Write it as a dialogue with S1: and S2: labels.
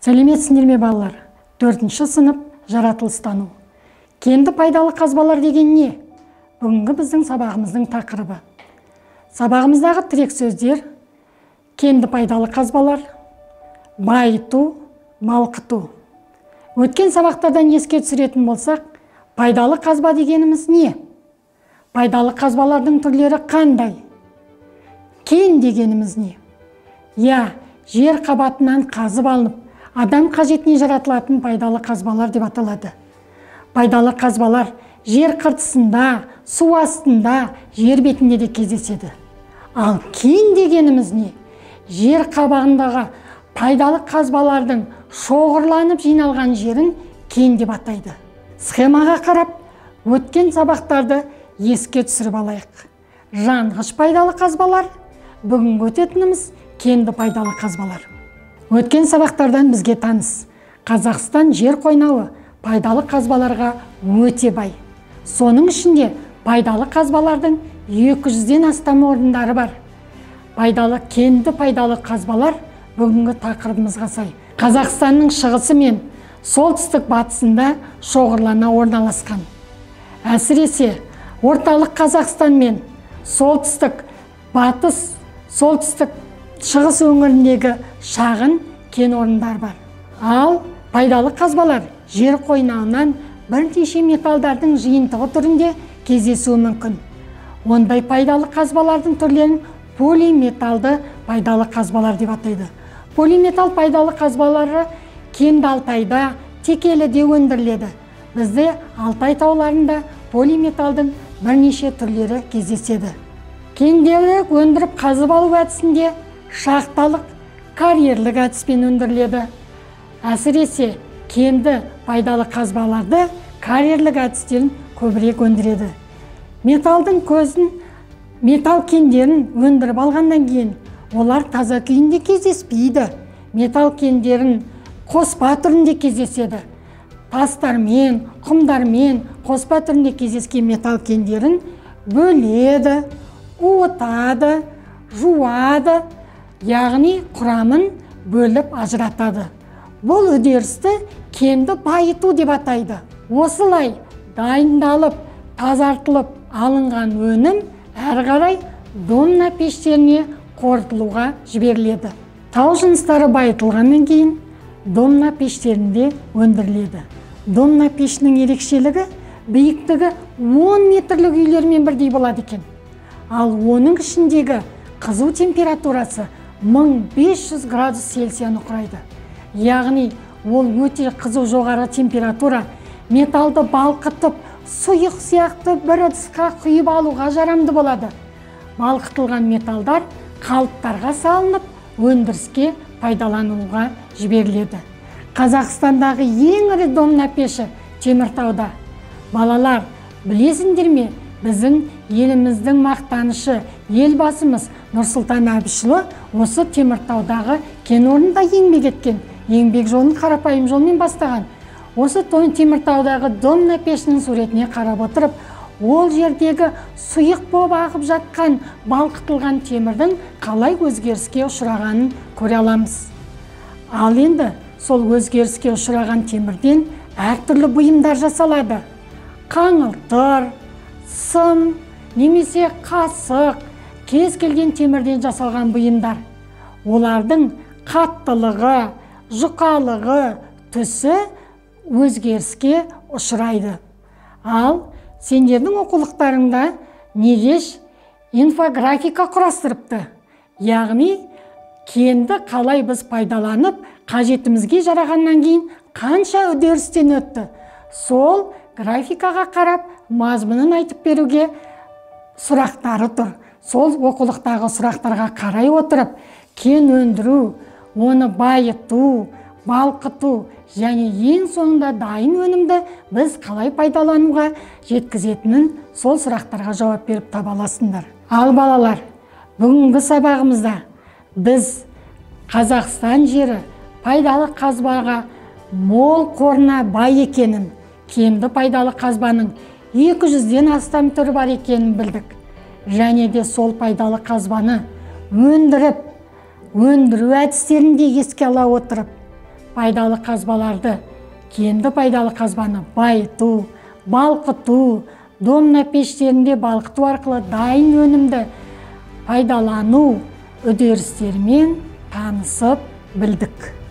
S1: Сәлеметсіңдер ме, балалар? 4-ші сынып, жаратылыстану. Кенді пайдалы қазбалар деген не? Бүгінгі біздің сабағымыздың тақырыбы. Сабағымыздағы тірек сөздер: кенді пайдалы қазбалар, байыту, балқыту. Өткен сабақтардан еске түсіретін болсақ, пайдалы қазба дегеніміз не? Пайдалы қазбалардың түрлері қандай? Кен дегеніміз не? Я, жер қабатынан қазып алынып, адам қажетіне жаратылатын пайдалы қазбалар деп аталады. Пайдалы қазбалар жер қыртысында, су астында, жер бетінде де кездеседі. Ал кен дегеніміз не? Жер қабағындағы пайдалы қазбалардың шоғырланып жиналған жерін кен деп атайды. Схемаға қарап, өткен сабақтарды еске түсіріп алайық. Жанғыш пайдалы қазбалар, бүгінгі өтетініміз кенді пайдалы қазбалар. Өткен сабақтардан бізге таныс, Қазақстан жер қойнауы пайдалы қазбаларға өте бай. Соның ішінде пайдалы қазбалардың 200-ден астам орындары бар. Пайдалы кенді пайдалы қазбалар бүгінгі тақырыбымызға сай Қазақстанның шығысы мен солтүстік батысында шоғырлана орналасқан. Әсіресе орталық Қазақстан мен солтүстік батыс, солтүстік шығыс өңіріндегі шағын кен орындар бар. Ал пайдалы қазбалар жер қойнауынан бірнеше металдардың жиынтығы түрінде кездесуі мүмкін. Ондай пайдалы қазбалардың түрлерін полиметалды пайдалы қазбалар деп атайды. Полиметалл пайдалы қазбалары кенді Алтайда, Текеліде өндіріледі. Бізде Алтай тауларында полиметалдың бірнеше түрлері кездеседі. Кендерді өндіріп қазып алу әдісінде шахталық, карьерлік әдіспен өндіріледі. Әсіресе кенді пайдалы қазбаларды карьерлік әдістерін көбірек өндіреді. Металдың көзін, металл кендерін өндіріп алғаннан кейін олар таза күйінде кездеспейді. Металл кендерін қоспа түрінде кездеседі. Тастармен, құмдармен қоспа түрінде кездескен металл кендерін бөледі, уытады, жуады, яғни құрамын бөліп ажыратады. Бұл үдерісті кенді байыту деп атайды. Осылай дайындалып, тазартылып алынған өнім әрі қарай домна пештеріне қорытылуға жіберіледі. Тау жыныстары байытылғаннан кейін домна пештерінде өндіріледі. Домна пешінің ерекшелігі биіктігі 10 метрлік үйлермен бірдей болады екен. Ал оның ішіндегі қызу температурасы 1500 градус Цельсияны құрайды. Яғни ол өте қызу жоғары температура металды балқытып, сұйық сияқты бір ыдысқа құйып алуға жарамды болады. Балқытылған металдар қалыптарға салынып, өндіріске пайдалануға жіберіледі. Қазақстандағы ең ірі домна пеші Теміртауда. Балалар, білесіңдер ме, біздің еліміздің мақтанышы, елбасымыз Нұрсұлтан Әбішұлы осы Теміртаудағы кен орнында еңбек еткен, еңбек жолын қарапайым жолмен бастаған. Осы Теміртаудағы домна пешінің суретіне қарап отырып, ол жердегі сұйық болып ағып жатқан балқытылған темірдің қалай өзгеріске ұшырағанын көре аламыз. Ал енді сол өзгеріске ұшыраған темірден әртүрлі бұйымдар жасалады. Қаңылтыр, сым немесе қасық, кез келген темірден жасалған бұйымдар. Олардың қаттылығы, жұқалығы, түсі өзгеріске ұшырайды. Ал сендердің оқулықтарыңда Негеш инфографика құрастырыпты. Яғни кенді қалай біз пайдаланып, қажетімізге жарағаннан кейін қанша үдерістен өтті. Сол графикаға қарап, мазмұнын айтып беруге сұрақтары тұр. Сол оқулықтағы сұрақтарға қарай отырып, кен өндіру, оны байыту, балқыту және ең соңында дайын өнімді біз қалай пайдалануға жеткізетінін сол сұрақтарға жауап беріп таба аласыңдар. Ал балалар, бүгінгі сабағымызда біз Қазақстан жері пайдалы қазбаға мол қорына бай екенін, кенді пайдалы қазбаның 200-ден астам түрі бар екенін білдік. Және де сол пайдалы қазбаны өндіріп, өндіру әдістерін де еске ала отырып, пайдалы қазбаларды, кенді пайдалы қазбаны байыту, балқыту, домна пештерінде балқыту арқылы дайын өнімді пайдалану үдерістерімен танысып білдік.